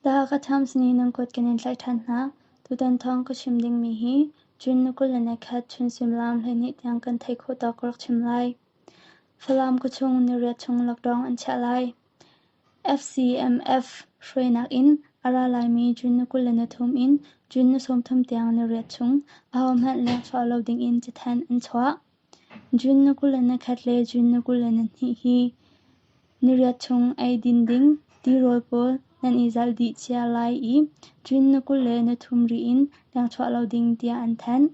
The Hakha Times nih nan kut kan in tlaih ṭhan hna. Tutan thawng ka chim dingmi hi June ni 21 chun suimilam 12 tiang kan theih khawh tawk ka rak chim lai. Falam khuachung niriat chung lockdown an chiah lai. FCMF hruainak in a ra laimi June ni 23 in June ni 30 tiang niriat chung ahohmanh lengchuah lo dingin cathanh an chuah. June ni 21 le June ni 22 hi niriat chung eidin ding tirawl pawl nan i zalh dih cia lai i June ni 23 ri in lengchuah lo ding tiah an thanh.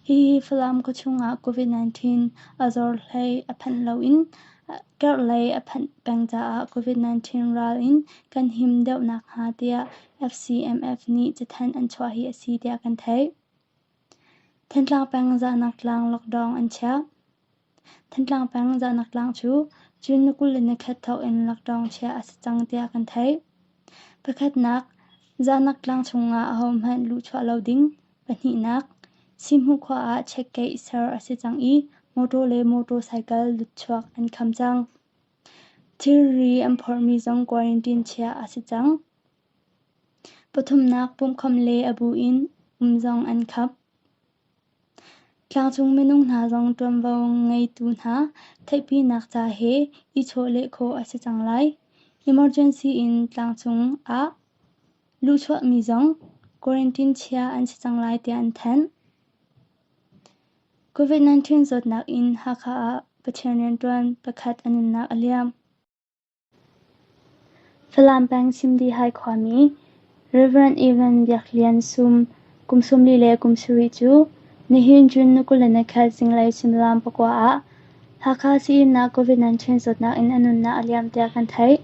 Hihi Falam khuachung ah COVID-19 a zor hlei a phanh loin kerhlei a phanh peng caah COVID-19 ral in kan him deuh nakhnga tiah FCMF nih cathanh an chuah hi a si tiah kan theih. Thantlang peng Zahnak tlang lockdown an chiah. Thantlang peng Zahnak tlang cu June ni 21 thawk in lockdown chiah a si cang tiah kan theih. Pakhatnak, Zahnak tlang chungah ahohmanh luhchuah lo ding. Pahnihnak, Sihhmuh khua ah checkkeih ser a si cang i mawtaw le mawtawcycle lutchuak an kham cang. Thilri an phorhmi zong quarantine chiah a si cang. Pathumnak, pumhkhawmh le a bu in um zong an khap. Tlangcung minung hna zong ṭuanvo ngeitu hna theihpinak ca he i chawhleh khawh a si cang lai. Emergency in tlangcung ah luhchuahmi zong quarantine chia an si cang lai tiah an thanh. COVID-19 zawtnak in Hakha ah Pathian rianṭuan pakhat a nunnak a liam. Falam peng Simdihai khuami Rev. Evan Biak Lian Sum kum 47 cu nihin June ni 21 zinglei suimilam pakua ah Hakha sii-inn ah COVID-19 zawtnak in a nunnak a liam tiah kan theih.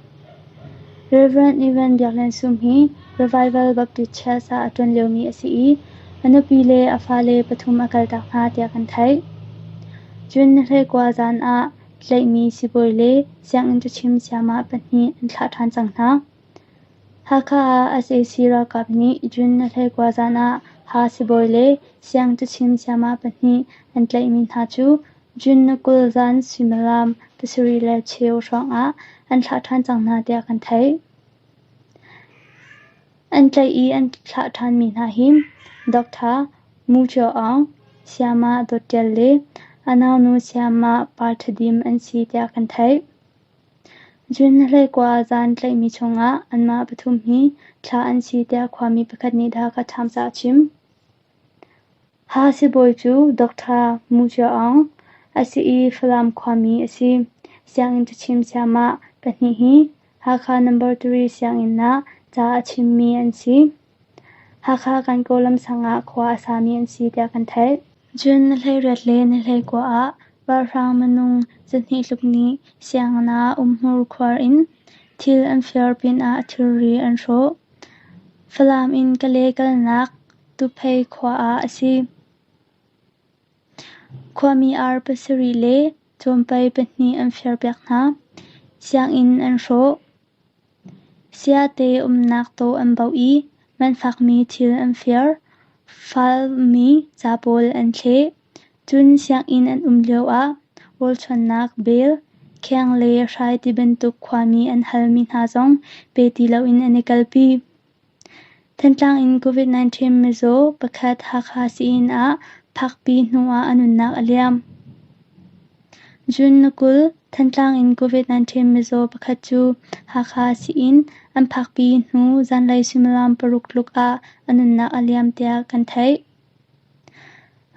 Rev. Evan Biak Lian Sum hi Revival Baptist Church ah a ṭuan liomi a si i a nupi le a fale pathum a kaltak hna tiah kan theih. June ni 29 zan ah tlaihmi sibawi le sianginn cachim sayamah pahnih an thlah ṭhan cang hna. Hakha ah sac ralkap nih June ni 29 zan ah Ha sibawi le siang cachim sayamah pahnih an tlaihmi hna cu June ni 20 zan suimilam 7:15 hrawng ah an thlah ṭhan cang hna tiah kan theih. An tlaih i an thlah ṭhanmi hna hi Doctor Mu Cio Aung, Sayamah Dawt Ṭial le a naunu Sayamah Par Ṭha Dim an si tiah kan theih. June ni 29 zan tlaihmi chungah anmah pathum hi thlah an si tiah khuami pakhat nih The Hakha Times ah a chim. Ha sibawi cu Doctor Mu Cio Aung a si i Falam khuami a si. Sianginn cachim sayamah pahnih hi Hakha Number 3 sianginn ah ca a chimmi an si. Hakha Kankaw lamsang ah khua a sami an si tiah kan theih. Cun ni 18 le ni 19 ah ralhrang minung 200 tluk nih sianginn ah umhmur khuar in thil an fir pinah thilri an hrawh. Falam in Kalay kalnak Tuphei khua ah a si. Khuami ar pasarih le cawmpei pahnih an firpiak hna. Sianginn an hrawh. Siate umnak tawh an baoh i manfakmi thil an fir. Falmi ca pawl an thleh. Cun sianginn an um lioah rawlchuannak bel, kheng le hrai tibantuk khuami an halmi hna zong pe ti loin an i kalpi. Thantlang in COVID-19 mizaw pakhat Hakha sii-inn ah phakpi hnu ah a nunnak a liam. June ni 20, Thantlang in COVID-19 mizaw pakhat cu Hakha sii-inn an phakpi hnu zanlei suimilam paruk tluk ah a nunnak a liam tiah kan theih.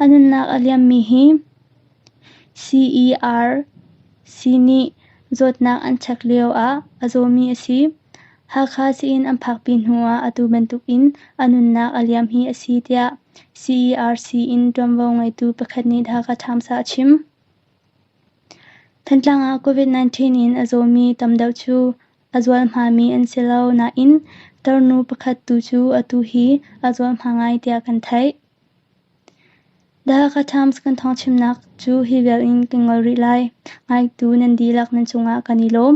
A nunnak a liammi hi CERC nih zawtnak an chek lio ah a zawmi a si. Hakha sii-inn an phakpi hnu ah atu bantukin a nunnak a liam hi a si tiah CERC in ṭuanvo ngeitu pakhat nih The Hakha Times ah a chim. Thantlang ah COVID-19 in a zawmi tam deuh cu a zualhmami an si lo nain tarnu pakhat tu cu atu hi a zualhma ngai tiah kan theih. The Hakha Times kan thawngchimnak cu hi vial in kan ngol rih lai. Ngaitu nan dihlak nan cungah kan i lawm.